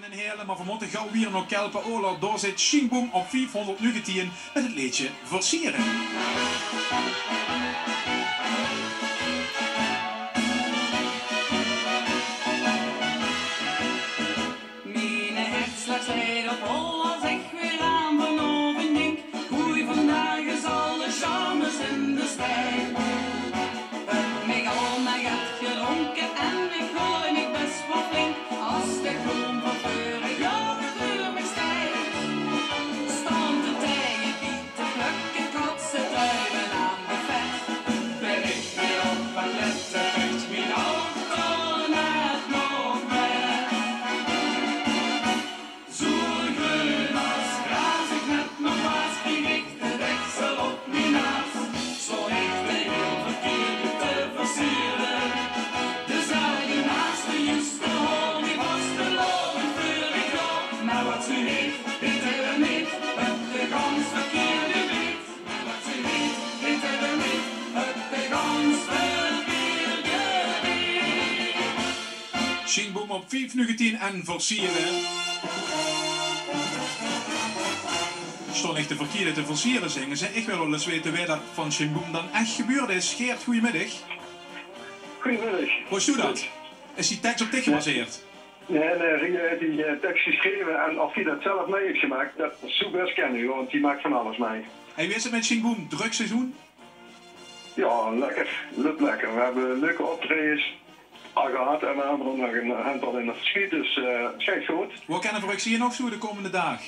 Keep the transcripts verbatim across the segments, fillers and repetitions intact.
En Heerlen, maar we moeten gauw weer naar Kelpen. Ola, daar zit Sjien Boem op viefhonderdnegentien met het leedje Versieren. Miene hertslag sleit op hol es ich weer aan vanaovend dink. Oei, vandaag is alle charmes in de stijl. Höb mich al mien geld gedrónke en ich veul mich bès waal flink. Es de bloom van veurig jaor veur mich steit, staon d'r taenge die te plökke, kotse druive aan de vet. Bin ich weer op het lette, vèlt mien auto net nog weg. Zoe greun es graas, ich höb nog waas, krieg ich de deksel op mien naas. Zoe ich de hiel verkierde te versiere. De zaal die naas de juuste hoor, die vastelaovend veurig jaor. Maar wat ze heet, heet er niet, op de gans verkierde wiet. Sjien Boem op viefhonderdnegentien en Versieren. Staon ich de verkierde te versieren, zinge ze. Ich wil waal ins weite wae det van Sjien Boem dan ech gebeurd is. Geert, goeiemiddig. Goeiemiddig. Hoe is dat? Is die teks op dich gebaseerd? Nae, nae, Ria haet die, eh, teks gesjreve en of die det zelf mei haet gemaak, det zoe bès kinne, want die maak van alles mei. Hey, wie is het met Sjien Boem? Druk seizoen? Jao, lekker. Löp lekker. We höbbe leuke optraejes al gehad en we höbbe d'r nog ein aantal in 't versjiet, dus, eh, 't geit good. Waat kinne v'r uch zeen nog zoe de komende daag?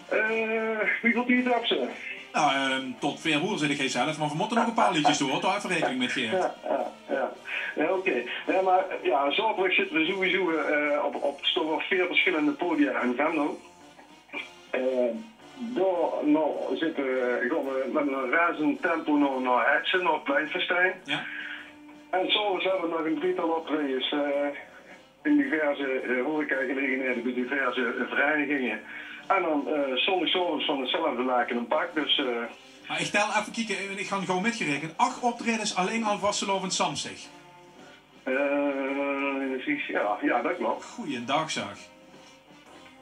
Eh, wieväöl tied höbs se? Nou, ehm, tot veer oer zit ich hie zelf, maar we mótte nog ein paar leedjes door, dao effe raekening mit, Geert. Jao, jao, jao. Jao, oké. Jao, maar jao, zaoterdig zitte we sowieso, eh, op, op, staon we op veer verschillende podia in Venlo. Eh, daonao zitte we, gaon we mit ein razend tempo nao, nao Hetsen, nao 't Pleinfestijn. Jao. En 's aoves höbbe we nog ein drietal optraejes, eh, in diverse, eh, horecagelegenheden, bie diverse, eh, vereiniginge. En dan, eh, zóndigsaoves van 'tzelfde laken ein pak. Dus, eh. Maar ich tel effe kieke, eh, ich han gauw mitgeraekend. Ach optraejes allein al vastelaovend samsdig. Eh, precies, jao, jao, det klop. Goeiendaag, zeg.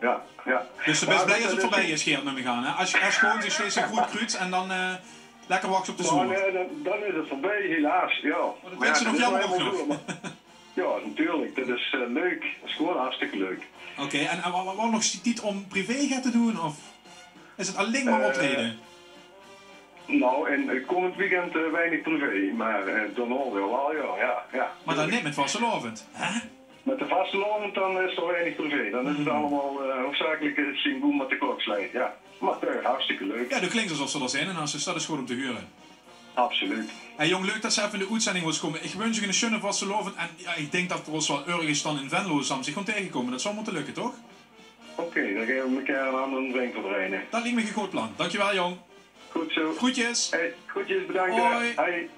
Jao, jao. Dus de bès blij es 't veurbij is, Geert, num ich aan, hè? Es, es gewoon zich steeds ein groet kruuts en dan, eh, lekker wachte op de zomer. Nae, dan, dan is 't veurbij, helaas, jao. Maar det wins se nog jammer genóg. Jao, natuurlik. Det is, eh, leuk. Det is gewoon hartstikke leuk. Oké, en, en wa-, wa-, waat nog tied óm privé get te doon, of is 't allein maar optraeje? Eh, nou, in, eh, kómmend weekend, eh, weinig privé, maar, eh, daonao waal, jao, jao, jao. Maar dan neet mit vastelaovend, hè? Mit de vastelaovend, dan is d'r weinig privé. Dan is 't allemaol, eh, hoofdzakelik, eh, zeen wie det de klok sleit, jao. Maar, eh, hartstikke leuk. Jao, det klink esof se d'r zin in has, dus det is good óm te hure. Absoluut. Hey jóng, leuk det se effe in de oetzending wils kómme. Ich wuns dich eine sjoene vastelaovend en jao, ich dink det v'r ós waal örges dan in Venlo samsdig gaon taengekómme. Det zal mótte lökke, toch? Oké, dan gaon v'r mekaar ein hand en ein vink veur dreie. Det liek mich ein good plan. Dankjewel, jóng. Good zoe. Groetjes. Hey, groetjes, bedank, hè. Hoi. Hoi.